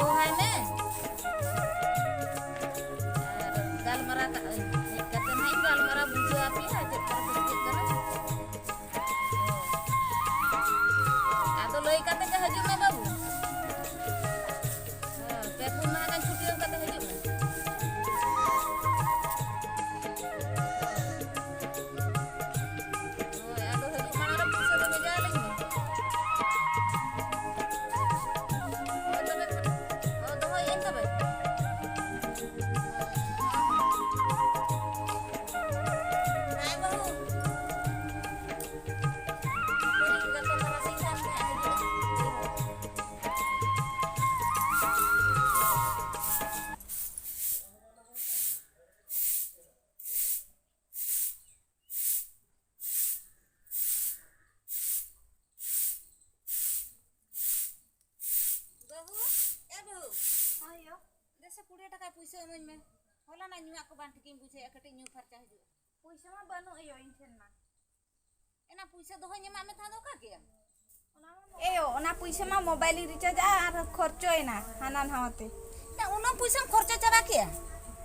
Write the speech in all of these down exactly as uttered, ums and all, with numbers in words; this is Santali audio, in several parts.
ᱫᱚᱦᱚᱭ ᱢᱮ᱾ ᱟᱨ ᱜᱟᱞᱢᱟᱨᱟᱣ ᱠᱟᱜ ᱟᱹᱧ᱾ ᱦᱮᱡ ᱠᱟᱛᱮ ᱱᱟᱦᱟᱜ ᱤᱧ ᱜᱟᱞᱢᱟᱨᱟᱣ ᱵᱩᱡᱷᱟᱹᱣ ᱟᱯᱮᱭᱟ, ᱪᱮᱫ ᱠᱚᱨᱮ ᱯᱮ ᱪᱮᱫ ᱠᱟᱱᱟ᱾ ᱟᱫᱚ ᱞᱟᱹᱭ ᱠᱟᱛᱮ ᱜᱮ ᱦᱤᱡᱩᱜ ᱢᱮ ᱵᱟᱹᱵᱩ᱾ ᱦᱮᱸ, ᱯᱮ ᱯᱩᱱ ᱢᱟᱦᱟ ᱜᱟᱱ ᱪᱷᱩᱴᱤ ᱮᱢ ᱠᱟᱛᱮ ᱦᱤᱡᱩᱜ ᱢᱮ᱾ ᱦᱳᱭ, ᱟᱫᱚ ᱦᱤᱡᱩᱜ ᱢᱟᱲᱟᱝ ᱨᱮ ᱯᱩᱭᱥᱟᱹ ᱫᱚ ᱵᱷᱮᱡᱟ ᱟᱹᱞᱤᱧ ᱢᱮ᱾ ᱦᱳᱭ, ᱛᱚᱵᱮ ᱠᱷᱟᱱ, ᱦᱳᱭ, ᱫᱚᱦᱚᱭᱮᱫᱼᱟᱹᱧ ᱛᱚᱵᱮ᱾ ᱦᱮᱸ, ᱵᱟᱹᱦᱩ᱾ ᱜᱟᱯᱟ ᱛᱟᱨᱟᱥᱤᱧ ᱠᱷᱟᱱ ᱜᱮ ᱦᱟᱸᱜ ᱦᱤᱡᱩᱜᱼᱟ᱾ ᱵᱟᱹᱦᱩ, ᱮ ᱵᱟᱹᱦᱩ᱾ ᱦᱚᱸ ᱭᱳ᱾ ᱫᱮᱥᱮ ᱠᱩᱲᱤ ᱴᱟᱠᱟ ᱯᱩᱭᱥᱟᱹ ᱤᱢᱟᱹᱧ ᱢᱮ᱾ ᱦᱚᱞᱟᱱᱟᱜ ᱧᱩᱣᱟᱜ ᱠᱚ ᱵᱟᱝ ᱴᱷᱤᱠᱤᱧ ᱵᱩᱡᱷᱟᱹᱣᱮᱫᱼᱟ, ᱠᱟᱹᱴᱤᱡ ᱧᱩ ᱯᱷᱟᱨᱪᱟ ᱦᱤᱡᱩᱜᱼᱟ᱾ ᱯᱩᱭᱥᱟᱹ ᱢᱟ ᱵᱟᱹᱱᱩᱜ ᱭᱳ ᱤᱧ ᱴᱷᱮᱱ ᱢᱟ᱾ ᱮᱱᱟ ᱯᱩᱭᱥᱟᱹ ᱫᱚᱦᱚᱧ ᱮᱢᱟᱜ ᱢᱮ ᱛᱟᱦᱮᱸ ᱫᱚ ᱚᱠᱟ ᱠᱮᱜᱼᱟᱢ? ᱮᱭᱳ, ᱚᱱᱟ ᱯᱩᱭᱥᱟᱹ ᱢᱟ ᱢᱳᱵᱟᱭᱤᱞ ᱤᱧ ᱨᱤᱪᱟᱨᱡᱽ ᱟᱜᱼᱟ ᱟᱨ ᱠᱷᱚᱨᱪᱚᱭᱮᱱᱟ ᱦᱟᱱᱟ ᱱᱟᱣᱟ ᱛᱮ᱾ ᱮᱱᱟ ᱩᱱᱟᱹᱜ ᱯᱩᱭᱥᱟᱹᱢ ᱠᱷᱚᱨᱪᱟ ᱪᱟᱵᱟ ᱠᱮᱜᱼᱟ?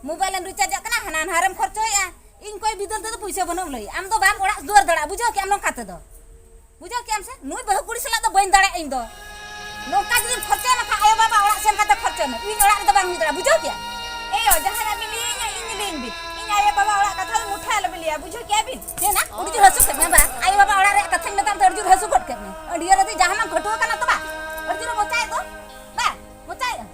ᱢᱳᱵᱟᱭᱤᱞ ᱮᱢ ᱨᱤᱪᱟᱨᱡᱽ ᱟᱜ ᱠᱟᱱᱟ, ᱦᱟᱱᱟ ᱱᱟᱣᱟ ᱨᱮᱢ ᱠᱷᱚᱨᱪᱚᱭᱮᱜᱼᱟ᱾ ᱤᱧ ᱠᱚᱭ ᱵᱤᱫᱟᱹᱞ ᱛᱮᱫᱚ ᱯᱩᱭᱥᱟᱹ ᱵᱟᱹᱱᱩᱜ ᱞᱟᱹᱭ᱾ ᱟᱢ ᱫᱚ ᱵᱟᱢ ᱚᱲᱟᱜ ᱫᱩᱣᱟᱹᱨ ᱫᱟᱲᱮᱭᱟᱜᱼᱟ, ᱵᱩᱡᱷᱟᱹᱣ ᱠᱮᱜᱼᱟᱢ ᱱᱚᱝᱠᱟ ᱛᱮᱫᱚ? ᱵᱩᱡᱷᱟᱹᱣ ᱠᱮᱜᱼᱟᱢ ᱥᱮ? ᱱᱩᱭ ᱵᱟᱹᱦᱩ ᱠᱩᱲᱤ ᱥᱟᱞᱟᱜ ᱫᱚ ᱵᱟᱹᱧ ᱫᱟᱲᱮᱭᱟᱜᱼᱟ ᱤᱧ ᱫᱚ᱾ ᱱᱚᱝᱠᱟ ᱡᱩᱫᱤᱢ ᱠᱷᱚᱨᱪᱟᱭᱟ ᱱᱟᱠᱷᱟᱱ ᱟᱭᱳ ᱵᱟᱵᱟ ᱚᱲᱟᱜ ᱥᱮᱱ ᱠᱟᱛᱮ ᱠᱷᱚᱨᱪᱟᱭ ᱢᱮ᱾ ᱤᱧ ᱚᱲᱟᱜ ᱨᱮᱫᱚ ᱵᱟᱝ ᱦᱩᱭ ᱫᱟᱲᱮᱭᱟᱜᱼᱟ, ᱵᱩᱡᱷᱟᱹᱣ ᱠᱮᱜᱼᱟᱢ? ᱮᱭᱳ, ᱡᱟᱦᱟᱱᱟᱜ ᱵᱤᱱ ᱞᱟᱹᱭᱟᱹᱧᱟ ᱤᱧ ᱞᱟᱹᱭᱟᱹᱧ ᱵᱤᱱ᱾ ᱤᱧ ᱟᱭᱳ ᱵᱟᱵᱟ ᱚᱲᱟᱜ ᱠᱟᱛᱷᱟ ᱫᱚ ᱢᱩᱴᱷᱟᱹ ᱟᱞᱚᱵᱤᱱ ᱞᱟᱹᱭᱟ, ᱵᱩᱡᱷᱟᱹᱣ ᱠᱮᱜᱼᱟ ᱵᱤᱱ? ᱪᱮᱫ ᱱᱟ? ᱟᱹᱰᱤ ᱡᱳᱨ ᱦᱟᱹᱥᱩ ᱠᱮᱫ ᱢᱮᱭᱟ ᱵᱟ? ᱟᱭᱳ ᱵᱟᱵᱟ ᱚᱲᱟᱜ ᱨᱮᱭᱟᱜ ᱠᱟᱛᱷᱟᱧ ᱢᱮᱛᱟᱢ ᱛᱮ ᱟᱹᱰᱤ ᱡᱳᱨ ᱦᱟᱹᱥᱩ ᱜᱚᱫ ᱠᱮᱫ ᱢᱮᱭᱟ᱾ ᱟᱹᱰᱤ ᱡᱳᱨ ᱟᱹᱰᱤ ᱡᱟᱦᱟᱱᱟᱜ ᱜᱷᱟᱹᱴᱩᱣᱟᱹ ᱠᱟᱱᱟ ᱛᱚ ᱵᱟ? ᱟᱹᱰᱤ ᱡᱳᱨ ᱢᱚᱪᱟᱭᱮᱫ ᱫᱚ᱾ ᱵᱟ, ᱢᱚᱪᱟᱭᱮᱫ ᱟᱢ᱾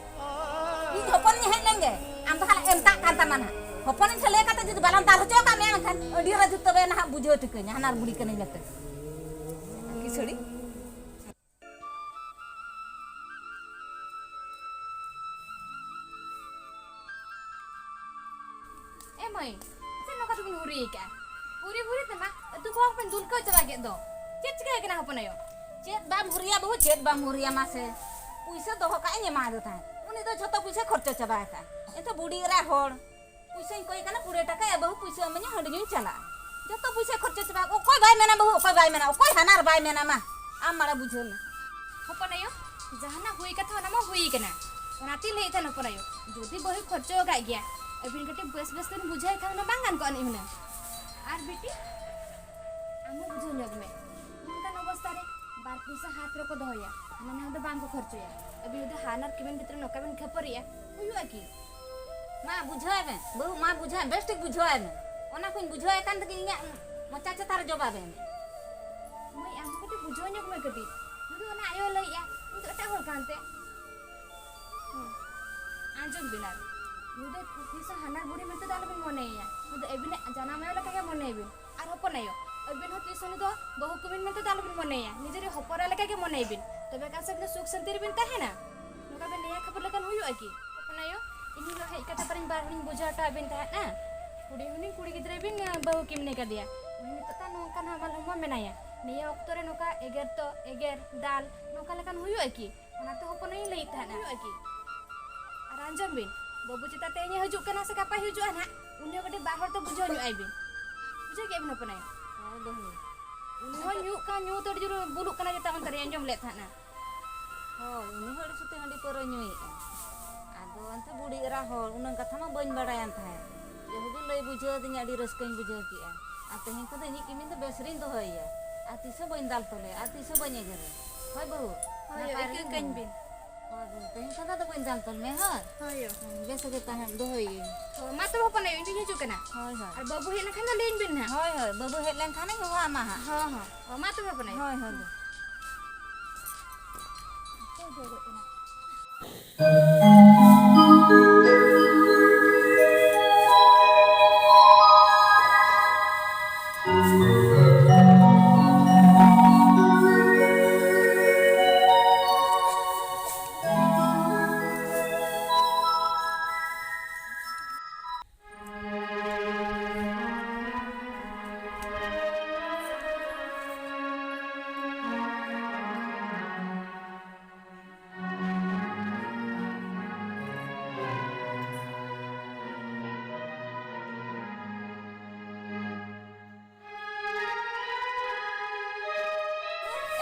ᱤᱧ ᱦᱚᱯᱚᱱᱤᱧ ᱦᱮᱡ ᱞᱮᱱ ᱜᱮ, ᱟᱢ ᱫᱚ ᱦᱟᱸᱜ ᱮᱢ ᱛᱟᱜ ᱠᱟᱱ ᱛᱟᱢᱟ ᱱᱟᱦᱟᱜ᱾ ᱦᱚᱯᱚᱱᱤᱧ ᱴᱷᱮᱱ ᱞᱟᱹᱭ ᱠᱟᱛᱮ ᱡᱩᱫᱤ ᱵᱟᱞᱟᱝ ᱫᱟᱞ ᱦᱚᱪᱚ ᱟᱠᱟᱫ ᱢᱮᱭᱟ ᱮᱱᱠᱷᱟᱱ ᱟᱹᱰᱤ ᱡᱳᱨ ᱟᱹᱰᱤ ᱛᱚᱵᱮ ᱱᱟᱦᱟᱜ ᱵᱩᱡᱷᱟᱹᱣ ᱴᱷᱤᱠᱟᱹᱧᱟ, ᱦᱟᱱᱟᱨ ᱵᱩᱲᱦᱤ ᱠᱟᱹᱱᱟᱹᱧ ᱢᱮᱱᱛᱮ᱾ ᱠᱤᱥᱟᱹᱲᱤ᱾ ᱮ ᱢᱟᱹᱭ, ᱪᱮᱫ ᱱᱚᱝᱠᱟ ᱛᱮᱵᱤᱱ ᱦᱩᱨᱤ ᱟᱠᱟᱜᱼᱟ? ᱦᱩᱨᱤ ᱦᱩᱨᱤ ᱛᱮᱢᱟ ᱟᱹᱛᱩ ᱠᱚᱦᱚᱸ ᱵᱤᱱ ᱫᱩᱞᱠᱟᱹᱣ ᱪᱟᱵᱟ ᱠᱮᱫ ᱫᱚ᱾ ᱪᱮᱫ ᱪᱤᱠᱟᱹ ᱟᱠᱟᱱᱟ ᱦᱚᱯᱚᱱ ᱟᱭᱳ? ᱪᱮᱫ ᱵᱟᱢ ᱦᱩᱨᱤᱭᱟ ᱵᱟᱹᱦᱩ, ᱪᱮᱫ ᱵᱟᱢ ᱦᱩᱨᱤᱭᱟ ᱢᱟᱥᱮ? ᱯᱩᱭᱥᱟᱹ ᱫᱚᱦᱚ ᱠᱟᱜ ᱤᱧ ᱮᱢᱟᱫᱮ ᱛᱟᱦᱮᱸᱫ, ᱩᱱᱤ ᱫᱚ ᱡᱷᱚᱛᱚ ᱯᱩᱭᱥᱟᱹ ᱠᱷᱚᱨᱪᱟ ᱪᱟᱵᱟ ᱟᱠᱟᱜᱼᱟ᱾ ᱮᱱᱛᱮ ᱵᱩᱰᱷᱤ ᱮᱨᱟ ᱦᱚᱲ, ᱯᱩᱭᱥᱟᱹᱧ ᱠᱚᱭ ᱠᱟᱱᱟ ᱠᱩᱲᱤ ᱴᱟᱠᱟ, ᱮ ᱵᱟᱹᱦᱩ ᱯᱩᱭᱥᱟᱹ ᱤᱢᱟᱹᱧᱟ, ᱦᱟᱺᱰᱤ ᱧᱩᱧ ᱪᱟᱞᱟᱜᱼᱟ᱾ ᱡᱚᱛᱚ ᱯᱩᱭᱥᱟᱹ ᱠᱷᱚᱨᱪᱟ ᱪᱟᱵᱟ᱾ ᱚᱠᱚᱭ ᱵᱟᱭ ᱢᱮᱱᱟ ᱵᱟᱹᱦᱩ, ᱚᱠᱚᱭ ᱵᱟᱭ ᱢᱮᱱᱟ, ᱚᱠᱚᱭ ᱦᱟᱱᱟᱨ ᱵᱟᱭ ᱢᱮᱱᱟ? ᱢᱟ ᱟᱢ ᱢᱟᱲᱟᱝ ᱵᱩᱡᱷᱟᱹᱣ ᱢᱮ᱾ ᱦᱚᱯᱚᱱ ᱟᱭᱳ, ᱡᱟᱦᱟᱱᱟᱜ ᱦᱩᱭ ᱠᱟᱛᱷᱟ ᱚᱱᱟ ᱢᱟ ᱦᱩᱭ ᱠᱟᱱᱟ, ᱚᱱᱟᱛᱮᱧ ᱞᱟᱹᱭᱮᱫ ᱛᱟᱦᱮᱱ ᱦᱚᱯᱚᱱ ᱟᱭᱳ, ᱡᱩᱫᱤ ᱵᱟᱹᱦᱩᱭ ᱠᱷᱚᱨᱪᱚ ᱟᱠᱟᱫ ᱜᱮᱭᱟ, ᱟᱹᱵᱤᱱ ᱠᱟᱹᱴᱤᱡ ᱵᱮᱥ ᱵᱮᱥ ᱛᱮᱵᱤᱱ ᱵᱩᱡᱷᱟᱹᱣ ᱠᱷᱟᱱ ᱚᱱᱟ ᱵᱟᱝ ᱜᱟᱱ ᱠᱚᱜᱼᱟ ᱟᱹᱱᱤᱡ ᱦᱩᱱᱟᱹᱝ? ᱟᱨ ᱵᱤᱴᱤ, ᱟᱢ ᱦᱚᱸ ᱵᱩᱡᱷᱟᱹᱣ ᱧᱚᱜᱽ ᱢᱮ, ᱱᱚᱝᱠᱟᱱ ᱚᱵᱚᱥᱛᱟ ᱨᱮ ᱵᱟᱨ ᱯᱚᱭᱥᱟ ᱦᱟᱛ ᱨᱮᱠᱚ ᱫᱚᱦᱚᱭᱟ, ᱦᱟᱱᱟ ᱱᱟᱣᱟ ᱫᱚ ᱵᱟᱝ ᱠᱚ ᱠᱷᱚᱨᱪᱚᱭᱟ᱾ ᱟᱹᱵᱤᱱ ᱡᱩᱫᱤ ᱦᱟᱱᱟᱨ ᱠᱤᱢᱤᱱ ᱵᱷᱤᱛᱨᱤ ᱱᱚᱝᱠᱟ ᱵᱤᱱ ᱠᱷᱟᱹᱯᱟᱹᱨᱤᱜᱼᱟ, ᱦᱩᱭᱩᱜᱼᱟ ᱠᱤ? ᱢᱟ ᱵᱩᱡᱷᱟᱹᱣ ᱢᱮ ᱵᱟᱹᱦᱩ, ᱢᱟ ᱵᱩᱡᱷᱟᱹᱣ ᱢᱮ, ᱵᱮᱥ ᱴᱷᱤᱠ ᱵᱩᱡᱷᱟᱹᱣ ᱢᱮ᱾ ᱚᱱᱟ ᱠᱚᱧ ᱵᱩᱡᱷᱟᱹᱣ ᱮ ᱠᱟᱱ ᱛᱮᱜᱮ ᱤᱧᱟᱹᱜ ᱢᱚᱪᱟ ᱪᱮᱛᱟᱱ ᱨᱮ ᱡᱚᱵᱟᱵ ᱮᱢ᱾ ᱢᱟᱹᱭ, ᱟᱢ ᱦᱚᱸ ᱠᱟᱹᱴᱤᱡ ᱵᱩᱡᱷᱟᱹᱣ ᱧᱚᱜᱽ ᱢᱮ ᱠᱟᱹᱴᱤᱡ᱾ ᱱᱩᱭ ᱫᱚ ᱚᱱᱟ ᱟᱭᱳ ᱞᱟᱹᱭᱮᱜᱼᱟ, ᱩᱱᱤ ᱫᱚ ᱮᱴᱟᱜ ᱦᱚᱲ ᱠᱟᱱᱛᱮ᱾ ᱦᱩᱸ᱾ ᱟᱸᱡᱚᱢ ᱵᱤᱱ ᱟᱨ, ᱱᱩᱭ ᱫᱚ ᱛᱤᱥ ᱦᱚᱸ ᱦᱟᱱᱟᱨ ᱵᱩᱲᱦᱤ ᱢᱮᱱᱛᱮ ᱫᱚ ᱟᱞᱚᱵᱤᱱ ᱢᱚᱱᱮᱭᱮᱭᱟ᱾ ᱱᱩᱭ ᱫᱚ ᱟᱹᱵᱤᱱᱟᱜ ᱡᱟᱱᱟᱢ ᱟᱭᱳ ᱞᱮᱠᱟ ᱜᱮ ᱢᱚᱱᱮᱭᱮᱵᱤᱱ᱾ ᱟᱨ ᱦᱚᱯᱚᱱ ᱟᱭᱳ, ᱟᱹᱵᱤᱱ ᱦᱚᱸ ᱛᱤᱥ ᱦᱚᱸ ᱱᱩᱭ ᱫᱚ ᱵᱟᱹᱦᱩ ᱠᱚᱵᱤᱱ ᱢᱮᱱᱛᱮ ᱫᱚ ᱟᱞᱚᱵᱤᱱ ᱢᱚᱱᱮᱭᱮᱭᱟ᱾ ᱱᱤᱡᱮᱨ ᱦᱚᱯᱚᱱ ᱮᱨᱟ ᱞᱮᱠᱟ ᱜᱮ ᱢᱚᱱᱮᱭᱮᱵᱤᱱ᱾ ᱛᱚᱵᱮ ᱠᱷᱟᱱ ᱥᱮ ᱟᱹᱵᱤᱱ ᱫᱚ ᱥᱩᱠ ᱥᱟᱱᱛᱤ ᱨᱮᱵᱤᱱ ᱛᱟᱦᱮᱱᱟ᱾ ᱱᱚᱝᱠᱟ ᱵᱤᱱ ᱱᱮᱭᱟ ᱠᱷᱟᱹᱯᱟᱹᱨᱤ ᱞᱮᱠᱷᱟᱱ ᱦᱩᱭᱩᱜᱼᱟ ᱠᱤ? ᱦᱚᱯᱚᱱ ᱟᱭᱳ, ᱤᱧ ᱦᱚᱸ ᱦᱮᱡ ᱠᱟᱛᱮ ᱯᱟᱨᱤᱧ ᱵᱟᱨ ᱦᱚᱲᱤᱧ ᱵᱩᱡᱷᱟᱹᱣ ᱦᱚᱴᱚ ᱟᱹᱵᱤᱱ ᱛᱟᱦᱮᱸᱫ ᱱᱟ᱾ ᱦᱩᱰᱤᱧ ᱦᱩᱰᱤᱧ ᱠᱩᱲᱤ ᱜᱤᱫᱽᱨᱟᱹ ᱵᱤᱱ, ᱟᱸ, ᱵᱟᱹᱦᱩ ᱠᱤᱢᱱᱮ ᱠᱟᱫᱮᱭᱟ᱾ ᱩᱱᱤ ᱱᱤᱛᱚᱜ ᱛᱟ ᱱᱚᱝᱠᱟᱱ ᱦᱟᱢᱟᱞ ᱦᱚᱲᱢᱚ ᱢᱮᱱᱟᱭᱟ᱾ ᱱᱤᱭᱟᱹ ᱚᱠᱛᱚ ᱨᱮ ᱱᱚᱝᱠᱟ ᱮᱜᱮᱨ ᱛᱚ ᱮᱜᱮᱨ, ᱫᱟᱞ, ᱱᱚᱝᱠᱟ ᱞᱮᱠᱷᱟᱱ ᱦᱩᱭᱩᱜᱼᱟ ᱠᱤ? ᱚᱱᱟᱛᱮ ᱦᱚᱯᱚᱱ ᱟᱭᱳᱧ ᱞᱟᱹᱭᱮᱫ ᱛᱟᱦᱮᱸᱫ ᱱᱟ᱾ ᱦᱩᱭᱩᱜᱼᱟ ᱠᱤ? ᱟᱨ ᱟᱸᱡᱚᱢ ᱵᱤᱱ, ᱵᱟᱹᱵᱩ ᱪᱮᱛᱟ ᱛᱮᱦᱮᱧᱮ ᱦᱤᱡᱩᱜ ᱠᱟᱱᱟ ᱥᱮ ᱜᱟᱯᱟᱭ ᱦᱤᱡᱩᱜᱼᱟ ᱱᱟᱦᱟᱜ, ᱩᱱᱤ ᱦᱚᱸ ᱠᱟᱹᱴᱤᱡ ᱵᱟᱨ ᱦᱚᱲ ᱛᱮ ᱵᱩᱡᱷᱟᱹᱣ ᱧᱚᱜ ᱟᱭ ᱵᱤᱱ᱾ ᱵᱩᱡᱷᱟᱹᱣ ᱠᱮᱜᱼᱟ ᱵᱤᱱ ᱦᱚᱯᱚᱱ ᱟᱭᱳ? ᱦᱳᱭ ᱵᱟᱹᱦᱩ᱾ ᱩᱱᱤ ᱦᱚᱸ ᱧᱩᱜ ᱠᱟᱱ ᱧᱩ ᱛᱮ ᱟᱹᱰᱤ ᱡᱳᱨ ᱵᱩᱞᱩᱜ ᱠᱟᱱᱟ ᱪᱮᱛᱟ ᱚᱱᱛᱮ ᱨᱮ ᱟᱸᱡᱚᱢ ᱞᱮᱫ ᱛᱟᱦᱮᱸᱫ ᱱᱟ᱾ ᱦᱳᱭ, ᱩᱱᱤ ᱦᱚᱸ ᱟᱹᱰᱤ ᱥᱩᱛᱤ ᱦᱟᱺᱰᱤ ᱯᱟᱹᱣᱨᱟᱹᱭ ᱧᱩᱭᱮᱫᱼᱟ᱾ ᱟᱫᱚ ᱮᱱᱛᱮ ᱵᱩᱲᱦᱤ ᱮᱨᱟ ᱦᱚᱲ, ᱩᱱᱟᱹᱝ ᱠᱟᱛᱷᱟ ᱢᱟ ᱵᱟᱹᱧ ᱵᱟᱲᱟᱭᱟᱱ ᱛᱟᱦᱮᱸᱫ᱾ ᱡᱮᱦᱩᱫᱤ ᱞᱟᱹᱭ ᱵᱩᱡᱷᱟᱹᱣ ᱟᱹᱫᱤᱧᱟ, ᱟᱹᱰᱤ ᱨᱟᱹᱥᱠᱟᱹᱧ ᱵᱩᱡᱷᱟᱹᱣ ᱠᱮᱜᱼᱟ᱾ ᱟᱨ ᱛᱮᱦᱮᱧ ᱠᱷᱚᱱ ᱫᱚ ᱤᱧᱤᱡ ᱠᱤᱢᱤᱱ ᱫᱚ ᱵᱮᱥ ᱨᱤᱧ ᱫᱚᱦᱚᱭᱮᱭᱟ᱾ ᱟᱨ ᱛᱤᱥ ᱦᱚᱸ ᱵᱟᱹᱧ ᱫᱟᱞ ᱛᱚᱞᱮᱭᱟ, ᱟᱨ ᱛᱤᱥ ᱦᱚᱸ ᱵᱟᱹᱧ ᱮᱜᱮᱨᱮᱭᱟ᱾ ᱦᱳᱭ ᱵᱟᱹᱦᱩ, ᱦᱳᱭ, ᱱᱟᱯᱟᱭ ᱨᱮᱜᱮ ᱤᱠᱟᱹ ᱠᱟᱹᱧ ᱢᱮᱱᱟᱜ ᱵᱤᱱ᱾ ᱦᱳᱭ ᱵᱟᱹᱦᱩ, ᱛᱮᱦᱮᱧ ᱠᱷᱚᱱ ᱫᱚ ᱟᱫᱚ ᱵᱟᱹᱧ ᱫᱟᱞ ᱛᱚᱞ ᱢᱮᱭᱟ, ᱦᱳᱭ? ᱦᱳᱭ ᱭᱳ᱾ ᱦᱩᱸ, ᱵᱮᱥ ᱜᱮ ᱛᱟᱦᱮᱸᱱ, ᱫᱚᱦᱚᱭᱮᱭᱟᱹᱧ᱾ ᱦᱳᱭ, ᱢᱟ ᱛᱚᱵᱮ ᱦᱚᱯᱚᱱ ᱟᱭᱳ, ᱤᱧ ᱫᱩᱧ ᱦᱤᱡᱩᱜ ᱠᱟᱱᱟ᱾ ᱦᱳᱭ, ᱦᱳᱭ᱾ ᱟᱨ ᱵᱟᱹᱵᱩ ᱦᱮᱡ ᱞᱮᱱᱠᱷᱟᱱ ᱫᱚ ᱞᱟᱹᱭᱟᱹᱧ ᱵᱤᱱ ᱱᱟᱦᱟᱜ᱾ ᱦᱳᱭ, ᱦᱳᱭ, ᱵᱟᱹᱵᱩ ᱦᱮᱡ ᱞᱮᱱᱠᱷᱟᱱᱮᱧ ᱦᱚᱦᱚ ᱟᱢᱟ ᱦᱟᱸᱜ᱾ ᱦᱚᱸ, ᱦᱚᱸ᱾ ᱚ, ᱢᱟ ᱛᱚᱵᱮ ᱦᱚᱯᱚᱱ ᱟᱭᱳ᱾ ᱦᱳᱭ, ᱦᱳᱭ᱾ ᱚᱠᱚᱭ ᱫᱚ ᱦᱮᱡ ᱮᱱᱟ?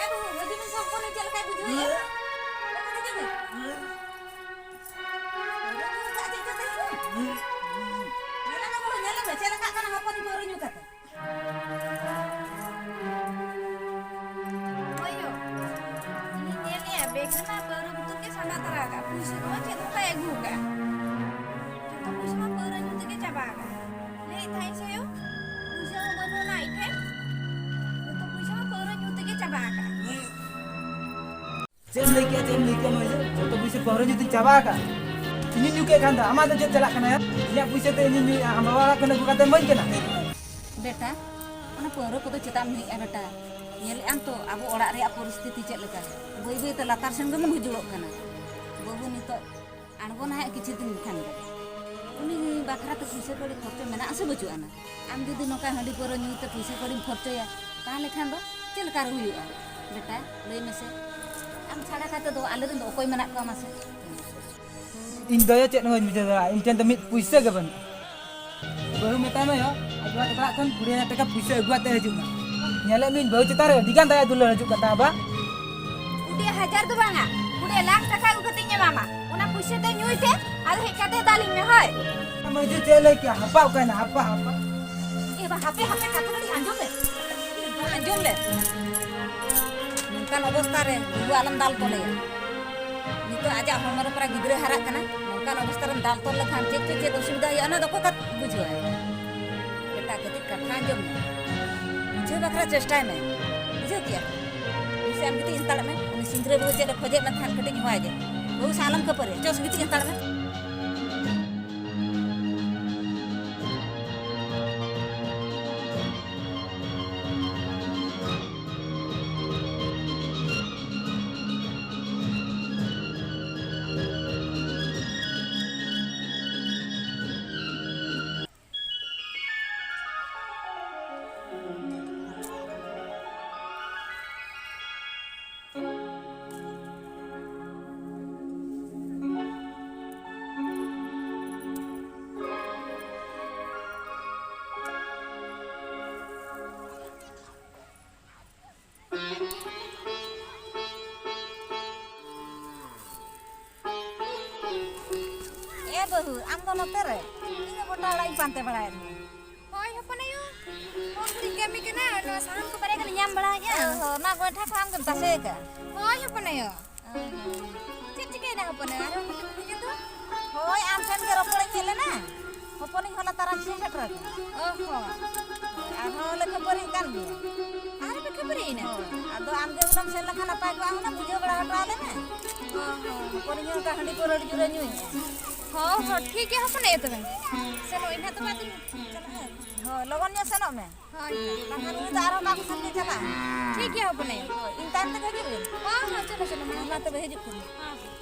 ᱮ ᱵᱟᱹᱦᱩ, ᱦᱤᱡᱩᱜ ᱢᱮ ᱥᱮ, ᱦᱚᱯᱚᱱ ᱪᱮᱫ ᱞᱮᱠᱟᱭ ᱵᱩᱡᱷᱟᱹᱣᱮᱫᱼᱟ? ᱦᱤᱡᱩᱜ ᱢᱮ᱾ ᱮᱠᱷᱟᱱ ᱢᱟ ᱯᱟᱹᱣᱨᱟᱹ ᱵᱳᱛᱚᱞ ᱜᱮ ᱥᱟᱢᱵᱟᱣ ᱛᱟᱨᱟ ᱟᱠᱟᱫ, ᱯᱩᱭᱥᱟᱹ ᱠᱚᱦᱚᱸ ᱪᱮᱫ ᱦᱚᱸ ᱵᱟᱭ ᱟᱹᱜᱩ ᱟᱠᱟᱫ᱾ ᱡᱚᱛᱚ ᱯᱩᱭᱥᱟᱹ ᱢᱟ ᱯᱟᱹᱣᱨᱟᱹ ᱧᱩ ᱛᱮᱜᱮ ᱪᱟᱵᱟ ᱟᱠᱟᱱ᱾ ᱞᱟᱹᱭᱮᱫ ᱛᱟᱦᱮᱸᱫ ᱥᱮ ᱭᱳ, ᱯᱩᱭᱥᱟᱹ ᱦᱚᱸ ᱵᱟᱹᱱᱩᱜ ᱟᱱᱟ ᱟᱡ ᱴᱷᱮᱱ᱾ ᱡᱚᱛᱚ ᱯᱩᱭᱥᱟᱹ ᱢᱟ ᱯᱟᱹᱣᱨᱟᱹ ᱧᱩ ᱛᱮᱜᱮ ᱪᱟᱵᱟ ᱟᱠᱟᱫ᱾ ᱪᱮᱫ ᱮᱢ ᱞᱟᱹᱭ ᱠᱮᱜᱼᱟ, ᱪᱮᱫ ᱮᱢ ᱞᱟᱹᱭ ᱠᱮᱜᱼᱟ ᱢᱟᱹᱭ? ᱡᱚᱛᱚ ᱯᱩᱭᱥᱟᱹ ᱯᱟᱹᱣᱨᱟᱹ ᱧᱩ ᱛᱮᱧ ᱪᱟᱵᱟ ᱟᱠᱟᱫ᱾ ᱤᱧᱤᱧ ᱧᱩ ᱠᱮᱫ ᱠᱷᱟᱱ ᱫᱚ ᱟᱢᱟᱜ ᱫᱚ ᱪᱮᱫ ᱪᱟᱞᱟᱜ ᱠᱟᱱᱟ ᱭᱟ? ᱤᱧᱟᱹᱜ ᱯᱩᱭᱥᱟᱹ ᱛᱮ ᱤᱧᱤᱧ ᱧᱩᱭᱮᱫᱼᱟ, ᱟᱢ ᱵᱟᱵᱟ ᱚᱲᱟᱜ ᱠᱷᱚᱱ ᱟᱹᱜᱩ ᱠᱟᱛᱮ ᱮᱢᱟᱹᱧ ᱠᱟᱱᱟ? ᱵᱮᱴᱟ, ᱚᱱᱟ ᱯᱟᱹᱣᱨᱟᱹ ᱠᱚᱫᱚ ᱪᱮᱫᱟᱜ ᱮᱢ ᱧᱩᱭᱮᱫᱼᱟ ᱵᱮᱴᱟ? ᱧᱮᱞᱮᱫ ᱟᱢ ᱛᱚ ᱟᱵᱚ ᱚᱲᱟᱜ ᱨᱮᱭᱟᱜ ᱯᱚᱨᱤᱥᱛᱷᱤᱛᱤ ᱪᱮᱫ ᱞᱮᱠᱟ, ᱵᱟᱹᱭ ᱵᱟᱹᱭ ᱛᱮ ᱞᱟᱛᱟᱨ ᱥᱮᱱ ᱜᱮᱵᱚᱱ ᱦᱩᱡᱩᱲᱚᱜ ᱠᱟᱱᱟ᱾ ᱵᱟᱹᱵᱩ ᱱᱤᱛᱚᱜ ᱟᱬᱜᱚᱱᱟ ᱦᱟᱸᱜ ᱠᱤᱪᱷᱩ ᱫᱤᱱ ᱠᱷᱟᱱ ᱜᱮ᱾ ᱩᱱᱤ ᱵᱟᱠᱷᱨᱟ ᱛᱮ ᱯᱩᱭᱥᱟᱹ ᱠᱚᱲᱤ ᱠᱷᱚᱨᱪᱟ ᱢᱮᱱᱟᱜ ᱟᱥᱮ ᱵᱟᱹᱪᱩᱜ ᱟᱱᱟ? ᱟᱢ ᱡᱩᱫᱤ ᱱᱚᱝᱠᱟ ᱦᱟᱺᱰᱤ ᱯᱟᱹᱣᱨᱟᱹ ᱧᱩ ᱛᱮ ᱯᱩᱭᱥᱟᱹ ᱠᱚᱲᱤᱢ ᱠᱷᱚᱨᱪᱟᱭᱟ, ᱛᱟᱦᱚᱞᱮ ᱠᱷᱟᱱ ᱫᱚ ᱪᱮᱫ ᱞᱮᱠᱟ ᱨᱮ ᱦᱩᱭᱩᱜᱼᱟ? ᱵᱮᱴᱟ, ᱞᱟᱹᱭ ᱢᱮᱥᱮ, ᱟᱢ ᱪᱷᱟᱲᱟ ᱠᱟᱛᱮ ᱫᱚ ᱟᱞᱮ ᱨᱮᱱ ᱫᱚ ᱚᱠᱚᱭ ᱢᱮᱱᱟᱜ ᱠᱚᱣᱟ ᱢᱟᱥᱮ? ᱤᱧ ᱫᱚᱭᱚ ᱪᱮᱫ ᱦᱚᱸ ᱵᱟᱹᱧ ᱵᱩᱡᱷᱟᱹᱣ ᱫᱟᱲᱮᱭᱟᱜᱼᱟ, ᱤᱧ ᱴᱷᱮᱱ ᱫᱚ ᱢᱤᱫ ᱯᱩᱭᱥᱟᱹ ᱜᱮ ᱵᱟᱹᱱᱩᱜᱼᱟ᱾ ᱵᱟᱹᱦᱩ ᱢᱮᱛᱟᱭ ᱢᱮ ᱭᱚ, ᱟᱡ ᱵᱟᱵᱟ ᱛᱟᱠᱚ ᱚᱲᱟᱜ ᱠᱷᱚᱱ ᱠᱩᱲᱤ ᱦᱟᱡᱟᱨ ᱴᱟᱠᱟ ᱯᱩᱭᱥᱟᱹ ᱟᱹᱜᱩ ᱠᱟᱛᱮ ᱦᱤᱡᱩᱜ ᱢᱮ᱾ ᱧᱮᱞᱮᱫ ᱢᱮᱭᱟᱹᱧ ᱵᱟᱹᱦᱩ ᱪᱮᱛᱟᱱ ᱨᱮ ᱟᱹᱰᱤ ᱜᱟᱱ ᱫᱟᱭᱟ ᱫᱩᱞᱟᱹᱲ ᱦᱤᱡᱩᱜ ᱠᱟᱱ ᱛᱟᱢᱟ ᱵᱟ᱾ ᱠᱩᱲᱤ ᱦᱟᱡᱟᱨ ᱫᱚ ᱵᱟᱝᱟ, ᱠᱩᱲᱤ ᱞᱟᱠᱷ ᱴᱟᱠᱟ ᱟᱹᱜᱩ ᱠᱟᱛᱮᱧ ᱮᱢᱟᱢᱟ᱾ ᱚᱱᱟ ᱯᱩᱭᱥᱟᱹ ᱫᱚ ᱧᱩᱭ ᱛᱮ, ᱟᱫᱚ ᱦᱮᱡ ᱠᱟᱛᱮ ᱫᱟᱞᱤᱧ ᱢᱮ, ᱦᱳᱭ᱾ ᱢᱟᱹᱡᱷᱤ ᱪᱮᱫ ᱞᱟᱹᱭ ᱠᱮᱜᱼᱟ? ᱦᱟᱯᱟ ᱚᱠᱟᱭᱮᱱᱟ? ᱦᱟᱯᱟ, ᱦᱟᱯᱟ᱾ ᱮ ᱵᱟ, ᱦᱟᱯᱮ, ᱦᱟᱯᱮ, ᱠᱟᱛᱷᱟ ᱠᱟᱹᱴᱤᱡ ᱟᱸᱡᱚᱢ ᱢᱮ᱾ ᱟᱸᱡᱚᱢ ᱞᱮ᱾ ᱱᱚᱝᱠᱟᱱ ᱚᱵᱚᱥᱛᱟ ᱨᱮ ᱵᱟᱹᱦᱩ ᱟᱞᱚᱢ ᱫᱟᱞ ᱛᱚᱞᱮᱭᱟ᱾ ᱱᱤᱛᱚᱜ ᱟᱡᱟᱜ ᱦᱚᱲᱢᱚ ᱨᱮ ᱯᱨᱟᱭ ᱜᱤᱫᱽᱨᱟᱹ ᱦᱟᱨᱟᱜ ᱠᱟᱱᱟ, ᱱᱚᱝᱠᱟᱱ ᱚᱵᱚᱥᱛᱟ ᱨᱮᱢ ᱫᱟᱞ ᱛᱚᱞ ᱞᱮᱠᱷᱟᱱ ᱪᱮᱫ ᱪᱮᱫ, ᱪᱮᱫ ᱚᱥᱩᱵᱤᱫᱷᱟ ᱦᱩᱭᱩᱜᱼᱟ, ᱚᱱᱟ ᱫᱚ ᱚᱠᱚᱭ ᱠᱟᱛᱷᱟ ᱵᱩᱡᱷᱟᱹᱣᱟᱭ? ᱵᱮᱴᱟ, ᱠᱟᱹᱴᱤᱡ ᱠᱟᱛᱷᱟ ᱟᱸᱡᱚᱢ ᱢᱮ, ᱵᱩᱡᱷᱟᱹᱣ ᱵᱟᱠᱷᱨᱟ ᱪᱮᱥᱴᱟᱭ ᱢᱮ, ᱵᱩᱡᱷᱟᱹᱣ ᱠᱮᱜᱼᱟ? ᱩᱱᱤ ᱥᱮᱫ ᱟᱢ ᱜᱤᱛᱤᱡ ᱦᱟᱛᱟᱲᱚᱜ ᱢᱮ, ᱩᱱᱤ ᱥᱤᱝᱨᱟᱹ ᱵᱟᱹᱦᱩ ᱪᱮᱫ ᱮ ᱠᱷᱚᱡᱮᱫ ᱢᱮ ᱛᱟᱦᱮᱸᱫ, ᱠᱟᱹᱴᱤᱡ ᱦᱚᱦᱚᱣᱟᱭ ᱜᱮ᱾ ᱵᱟᱹᱦᱩ ᱥᱟᱶ ᱟᱞᱚᱢ ᱠᱷᱟᱹᱯᱟᱹᱨᱤᱜᱼᱟ, ᱪᱚᱥ ᱜᱤᱛᱤᱡ ᱦᱟᱛᱟᱲ ᱢᱮ᱾ ᱮ ᱵᱟᱹᱦᱩ, ᱟᱢ ᱫᱚ ᱱᱚᱛᱮ ᱨᱮ? ᱤᱧ ᱫᱚ ᱜᱚᱴᱟ ᱚᱲᱟᱜ ᱤᱧ ᱯᱟᱱᱛᱮ ᱵᱟᱲᱟᱭᱮᱫ ᱢᱮᱭᱟ᱾ ᱦᱳᱭ ᱦᱚᱯᱚᱱ ᱟᱭᱳ, ᱯᱷᱳᱱ ᱠᱚᱨᱮᱧ ᱠᱟᱹᱢᱤ ᱠᱟᱱᱟ, ᱱᱚᱣᱟ ᱥᱟᱦᱟᱱ ᱠᱚ ᱵᱟᱨᱭᱟ ᱜᱟᱱ ᱧᱟᱢ ᱵᱟᱲᱟ ᱠᱮᱫᱼᱟ᱾ ᱚ ᱦᱚᱸ, ᱚᱱᱟ ᱜᱚᱭᱴᱷᱟ ᱠᱚ ᱟᱢ ᱜᱮᱢ ᱛᱟᱥᱮ ᱟᱠᱟᱫᱼᱟ? ᱦᱳᱭ ᱦᱚᱯᱚᱱ ᱟᱭᱳ᱾ ᱪᱮᱫ ᱪᱤᱠᱟᱹᱭᱮᱱᱟ ᱦᱚᱯᱚᱱ ᱮᱨᱟ? ᱟᱨᱦᱚᱸ ᱠᱩᱞᱤ ᱠᱩᱞᱤ ᱜᱮ ᱫᱚ? ᱦᱳᱭ, ᱟᱢ ᱴᱷᱮᱱ ᱜᱮ ᱨᱚᱯᱚᱲᱤᱧ ᱦᱮᱡ ᱞᱮᱱᱟ᱾ ᱦᱚᱯᱚᱱᱤᱧ ᱦᱚᱞᱟ ᱛᱟᱨᱟᱥᱤᱧ ᱥᱮᱴᱮᱨ ᱟᱠᱟᱱᱟ᱾ ᱚ ᱦᱚᱸ᱾ ᱟᱨᱦᱚᱸ ᱞᱮ ᱠᱷᱟᱹᱯᱟᱹᱨᱤᱜ ᱠᱟᱱ ᱜᱮᱭᱟ᱾ ᱟᱨ ᱯᱮ ᱠᱷᱟᱹᱯᱟᱹᱨᱤᱭᱮᱱᱟ? ᱦᱳᱭ, ᱟᱫᱚ ᱟᱢ ᱜᱮ ᱦᱩᱱᱟᱹᱝ ᱥᱮᱱ ᱞᱮᱠᱷᱟᱱ ᱱᱟᱯᱟᱭ ᱠᱚᱜᱼᱟ, ᱦᱩᱱᱟᱹᱝ ᱵᱩᱡᱷᱟᱹᱣ ᱵᱟᱲᱟ ᱦᱚᱴᱚ ᱟᱞᱮ ᱢᱮ᱾ ᱚ ᱦᱚᱸ᱾ ᱦᱚᱯᱚᱱᱤᱧ ᱦᱚᱸ ᱚᱱᱠᱟ ᱦᱟᱺᱰᱤ ᱯᱟᱹᱣᱨᱟᱹ ᱟᱹᱰᱤ ᱡᱳᱨᱮ ᱧᱩᱭᱮᱫᱼᱟ᱾ ᱦᱚᱸ ᱦᱚᱸ, ᱴᱷᱤᱠ ᱜᱮᱭᱟ ᱦᱚᱯᱚᱱ ᱟᱭᱳ, ᱛᱚᱵᱮ ᱥᱮᱱᱚᱜ ᱟᱹᱧ ᱦᱟᱸᱜ, ᱛᱚᱵᱮ ᱟᱫᱚᱧ ᱪᱟᱞᱟᱜᱼᱟ᱾ ᱦᱳᱭ, ᱞᱚᱜᱚᱱ ᱧᱚᱜ ᱥᱮᱱᱚᱜ ᱢᱮ᱾ ᱦᱳᱭ᱾ ᱵᱟᱠᱷᱟᱱ ᱩᱱᱤ ᱫᱚ ᱟᱨᱦᱚᱸ ᱚᱠᱟ ᱠᱚ ᱥᱮᱱ ᱜᱮ ᱪᱟᱞᱟᱜᱼᱟ᱾ ᱴᱷᱤᱠ ᱜᱮᱭᱟ ᱦᱚᱯᱚᱱ ᱟᱭᱳ᱾ ᱦᱳᱭ, ᱤᱧ ᱛᱟᱭᱚᱢ ᱛᱮᱜᱮ ᱦᱤᱡᱩᱜ ᱵᱤᱱ᱾ ᱦᱚᱸ ᱦᱚᱸ, ᱪᱚᱞᱚ ᱪᱚᱞᱚ, ᱢᱟ᱾ ᱢᱟ ᱛᱚᱵᱮ ᱦᱤᱡᱩᱜ ᱠᱟᱱᱟ᱾ ᱦᱚᱸ ᱦᱚᱸ᱾